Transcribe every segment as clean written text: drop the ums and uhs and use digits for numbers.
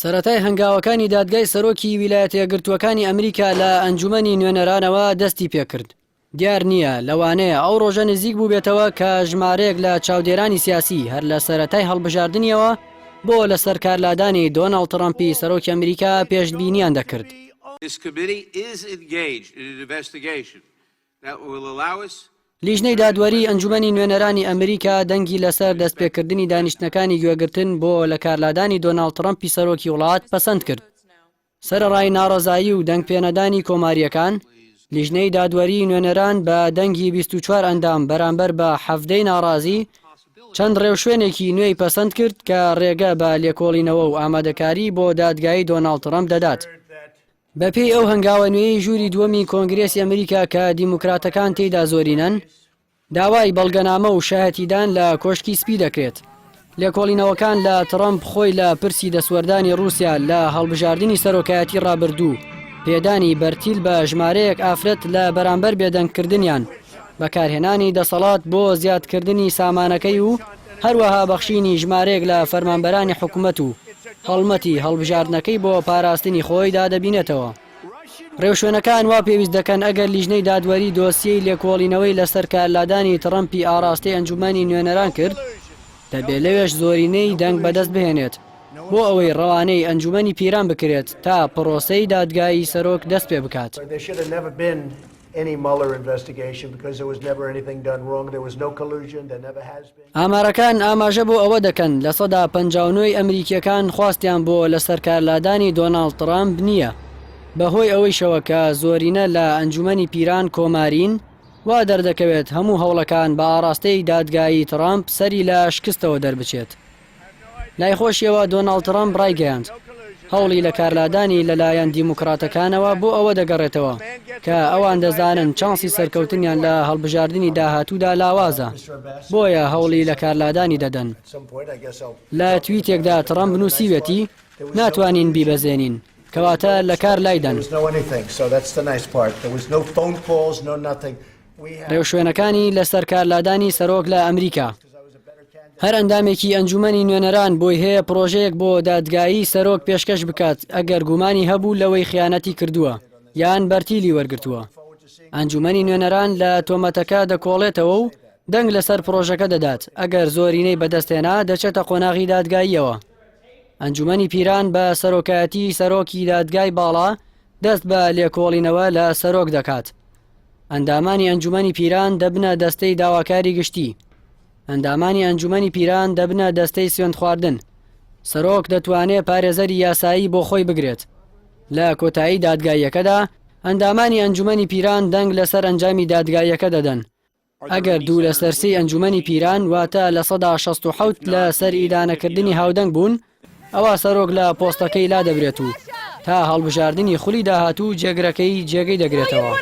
سەرەتای هەنگاوەکانی دادگای سەرۆکی ویلایەتە یەکگرتووەکانی ئەمریکا لە ئەنجومەنی نوێنەرانەوە دەستی پێکرد. دیار نییە، لەوانەیە ئەو ڕۆژە نزیک بووبێتەوە کە ژمارەیەک لە چاودێرانی سیاسی هەر لە سەرەتای هەڵبژاردنیەوە بۆ لەسەرکارلادانی دۆناڵد ترەمپی سەرۆکی ئەمریکا پێشبینیان دەکرد. لیژنەی دادوەری ئەنجومەنی نوێنەرانی ئەمریکا دەنگی لەسەر دەستپێکردنی دانیشتنەکانی گوێگرتن بۆ لەکارلادانی دۆناڵد ترەمپی سەرۆکی وڵات پەسەند کرد. سەرەڕای ناڕەزایی و دەنگپێنەدانی کۆمارییەکان، لیژنەی دادوەریی نوێنەران بە دەنگی 24 ئەندام بەرامبەر بە حەڤدەی ناڕازی، چەند ڕێوشوێنێکی نوێی پەسەند کرد کە ڕێگە بە لێکۆڵینەوە و ئامادەکاری بۆ دادگایی دۆناڵد ترەمپ دەدات. بەپێی ئەو هەنگاوە نوێیەی ژووری دووەمی کۆنگرێسی ئەمریکا کە دیموکراتەکان تێیدا زۆرینەن، داوای بەڵگەنامە و شایەتیدان لە کۆشکی سپی دەکرێت. لێکۆڵینەوەکان لە ترەمپ خۆی لە پرسی دەستوەردانی ڕووسیا لە هەڵبژاردنی سەرۆکایەتی ڕابردوو، پێدانی بەرتیل بە ژمارەیەک ئافرەت لە بەرامبەر بێدەنگکردنیان، بەکارهێنانی دەسەڵات بۆ زیادکردنی سامانەکەی و هەروەها بەخشینی ژمارەیەک لە فەرمانبەرانی حکومەت و هەڵمەتی هەڵبژاردنەکەی بۆ پاراستنی خۆیدا دەبینێتەوە. ڕێوشوێنەکان وا پێویست دەکەن ئەگەر لیژنەی دادوەری دۆسیەی لێکۆڵینەوەی لەسەر کارلادانی تڕەمپی ئاڕاستەی ئەنجومەنی نوێنەران کرد، دەبێ لەوێش زۆرینەی دەنگ بەدەست بهێنێت بۆ ئەوەی ڕەوانەی ئەنجومەنی پیران بکرێت تا پڕۆسەی دادگایی سەرۆک دەست پێ بکات. ئامارەکان ئاماژە بۆ ئەوە دەکەن 59% ی ئەمریکییەکان خواستیان بۆ لەسەرکارلادانی دۆناڵد ترەمپ نییە، بەهۆی ئەوەیشەوە کە زۆرینە لە ئەنجومەنی پیران کۆمارین، وا دەردەکەوێت هەموو هەوڵەکان بە ئاڕاستەی دادگایی ترەمپ سەری لە شکستەوە دەربچێت. لای خۆشیەوە دۆناڵد ترەمپ ڕایگەیاند، هەوڵی لەکارلادانی لەلایەن دیموکراتەکانەوە بۆ ئەوە دەگەڕێتەوە کە ئەوان دەزانن چانسی سەرکەوتنیان لە هەڵبژاردنی داهاتوودا لاوازە، بۆیە هەوڵی لەکارلادانی دەدەن. لە تویتێکدا ترەمپ نووسیویەتی، ناتوانین بیبەزێنین، کەواتە لەکار لایدەن. ڕێوشوێنەکانی لەسەرکارلادانی سەرۆک لە ئەمریکا. هەر ئەندامێکی ئەنجومەنی نوێنەران بۆی هەیە پڕۆژەیەک بۆ دادگایی سەرۆک پێشکەش بکات ئەگەر گومانی هەبوو لەوەی خیانەتی کردووە یان بەرتیلی وەرگرتووە. ئەنجومەنی نوێنەران لە تۆمەتەکە دەکۆڵێتەوە و دەنگ لەسەر پڕۆژەکە دەدات، ئەگەر زۆرینەی بەدەستهێنا دەچێتە قۆناغی دادگاییەوە. ئەنجومەنی پیران بە سەرۆکایەتی سەرۆکی دادگای باڵا دەست بە لێکۆڵینەوە لە سەرۆک دەکات. ئەندامانی ئەنجومەنی پیران دەبنە دەستەی داواکاری گشتی. ئەندامانی ئەنجومەنی پیران دەبنە دەستەی سوێندخواردن. سەرۆک دەتوانێ پارێزەری یاسایی بۆ خۆی بگرێت. لە کۆتایی دادگاییەکەدا، ئەندامانی ئەنجومەنی پیران دەنگ لەسەر ئەنجامی دادگاییەکە دەدەن. ئەگەر دوو لەسەر سێی ئەنجومەنی پیران واتە 67% لە سەر ئیدانەکردنی هاودەنگ بوون، ئەوا سەرۆک لە پۆستەکەی لادەبرێت و تا هەڵبژاردنی خولی داهاتوو جێگرەکەی جێگەی دەگرێتەوە.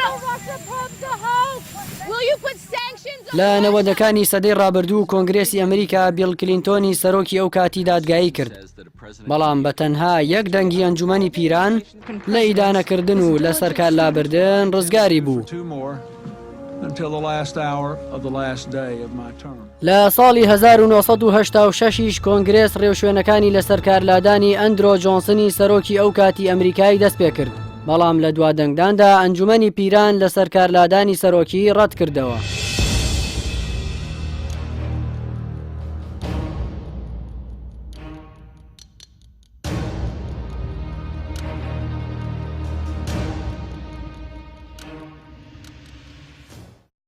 لە نەوەدەکانی سەدەی ڕابردوو کۆنگرێسی ئەمریکا بیڵ کلینتۆنی سەرۆکی ئەو کاتی دادگایی کرد، بەڵام بە تەنها یەک دەنگی ئەنجومەنی پیران لە ئیدانەکردن و لەسەرکار لابردن ڕزگاری بوو. لە ساڵی 1986 یش کۆنگرێس ڕێوشوێنەکانی لەسەرکارلادانی ئەندرۆ جۆنسنی سەرۆکی ئەو کاتی ئەمریکای دەست پێکرد، بەڵام لە دوا دەنگداندا ئەنجومەنی پیران لەسەرکارلادانی سەرۆکی ڕەتکردەوە.